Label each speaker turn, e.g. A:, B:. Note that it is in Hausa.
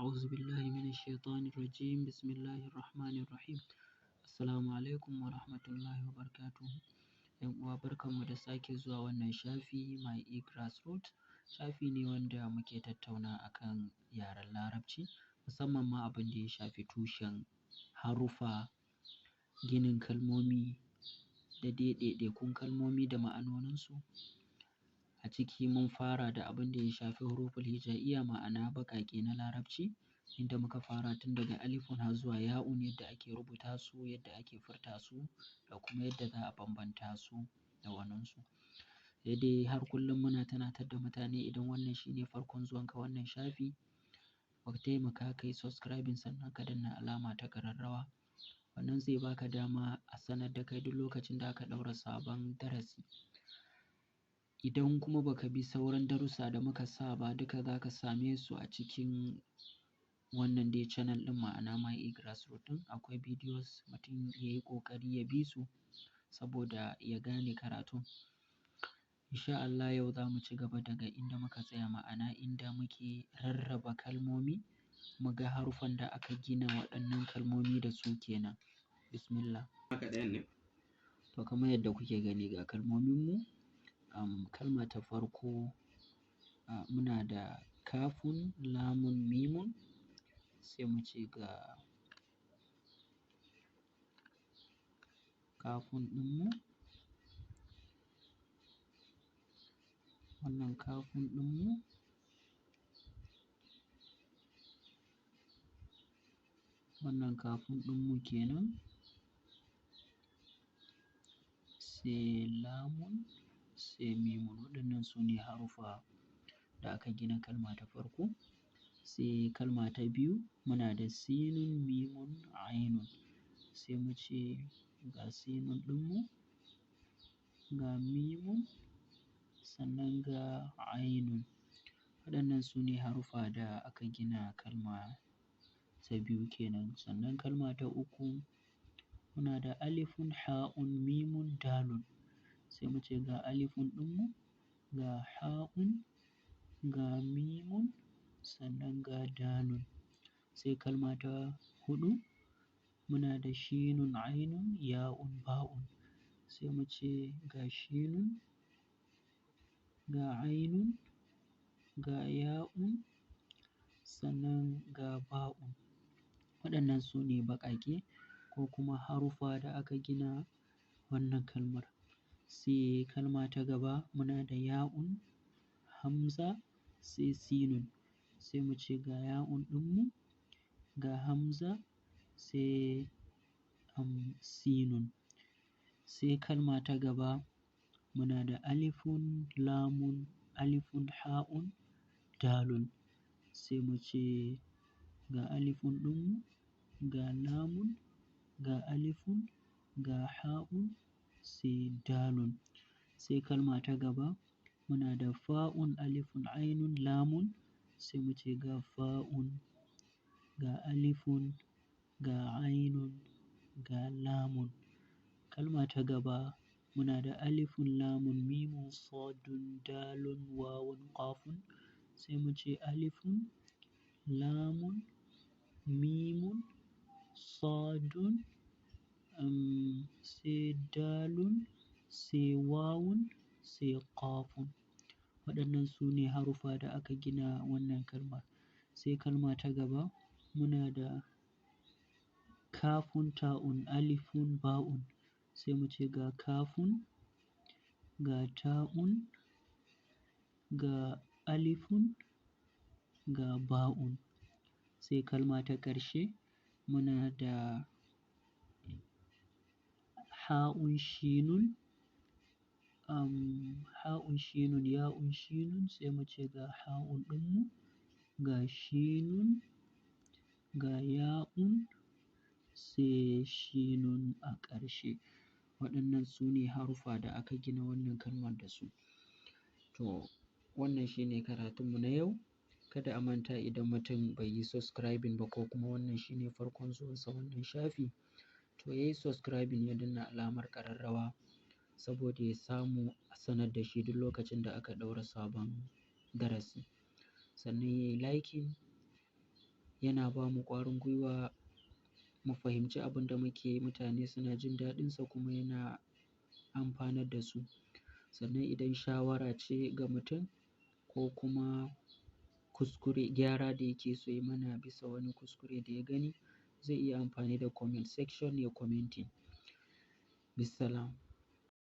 A: A'udhu billahi minash shaitanir rajim. Bismillahir rahmanir rahim. Assalamu alaikum wa rahmatullahi wa barakatuhu. ‘Yan uwa, barkanmu da sake zuwa wannan shafi My e-Grassroot. Shafi ne wanda muke tattauna akan yaren Larabci, musamman ma abin da ya shafi tushen haruffa, ginin kalmomi da dai ɗaiɗaikun kalmomi da ma'anoninsu. A ciki mun fara da abin da ya shafi huruful hija'iyya, ma'ana baƙaƙe na Larabci, inda muka fara tun daga alifun har zuwa ya'un, yadda ake rubuta su, yadda ake furta su, da kuma yadda za a bambanta su da waninsu. Sai dai har kullum muna tunatar da mutane, idan wannan shine farkon zuwanka wannan shafi, ka taimaka ka yi subscribing sannan ka danna alama ta ƙararrawa. Wannan zai baka dama a sanar da kai duk lokacin da aka ɗaura sabon darasi. Idan kuma baka bi sauran darussa da muka sa ba, duka za ka same su a cikin wannan dai channel ɗin, ma'ana My e-Grassroot ɗin. Akwai videos, mutum ya yi ƙoƙari ya bi su saboda ya gane karatu. Insha Allah yau za mu ci gaba daga inda muka tsaya, ma'ana inda muke rarraba kalmomi, mu ga haruffan da aka gina waɗannan kalmomi da su kenan. Bismillah.
B: Haka ɗayan ne.
A: To, kamar yadda kuke gani, ga kalmominmu. Kalma ta farko, muna da kafun, lamun, mimun, sai mu ce ga kafun ɗinmu. Wannan kafun ɗinmu. Wannan kafun ɗinmu kenan. Sai lamun, sai mimun. Waɗannan su ne haruffa da aka gina kalma ta farko. Sai kalma ta biyu, muna da sinun, mimun, ainun. Sai mu ce ga sinun ɗinmu, ga mimun, sannan ga ainun. Waɗannan su ne haruffa da aka gina kalma ta biyu kenan. Sannan kalma ta uku, muna da alifun, ha'un, mimun, dalun. Sai mu ce ga alifun ɗinmu, ga ha'un, ga mimun, sannan ga dalun. Sai kalma ta huɗu, muna da shinun, ainun, ya'un, ba'un. Sai mu ce ga shinun, ga ainun, ga ya'un, sannan ga ba'un. Waɗannan su ne baƙaƙe ko kuma haruffa da aka gina wannan kalmar. Sai kalma ta gaba, muna da ya'un, hamza, sai sinun. Sai mu ce ga ya'un ɗinmu, ga hamza, sai sinun. Sai kalma ta gaba, muna da alifun, lamun, alifun, ha'un, dalun. Sai mu ce ga alifun ɗinmu, ga lamun, ga alifun, ga ha'un, sai dalun. Sai kalma ta gaba, muna da fa'un, alifun, ainun, lamun. Sai mu ce ga fa'un, ga alifun, ga ainun, ga lamun. Kalma ta gaba, muna da alifun, lamun, mimun, sadun, dalun, wawun, qafun. Sai mu ce alifun, lamun, mimun, sadun, sai dalun, sai wawun, sai qafun. Waɗannan su ne haruffa da aka gina wannan kalmar. Sai kalma ta gaba, muna da kafun, ta'un, alifun, ba'un. Sai mu ce ga kafun, ga ta'un, ga alifun, ga ba'un. Sai kalma ta ƙarshe, muna da ha'un, shinun, ha'un, shinun, ya'un, shinun. Sai mu ce ga ha'un ɗinmu, ga shinun, ga ya'un, sai shinun a ƙarshe. Waɗannan su ne haruffa da aka gina wannan kalmar da su. To, wannan shi ne karatunmu na yau. Kada a manta, idan mutum bai yi subscribing ba ko kuma wannan shi ne farkon zuwansa wannan shafi, to ya yi subscribing, ya danna alamar ƙararrawa saboda ya samu a sanar da shi duk lokacin da aka ɗaura sabon darasi. Sannan ya yi liking, ya Yana ba mu ƙwarin gwiwa mu fahimci abin da muke yi, mutane suna jin daɗinsa kuma yana amfanar da su. Sannan idan shawara ce ga mutum ko kuma kuskure, gyara da yake so ya mana bisa wani kuskure da ya gani, zai iya amfani da comment section ya commenting. Bissalam.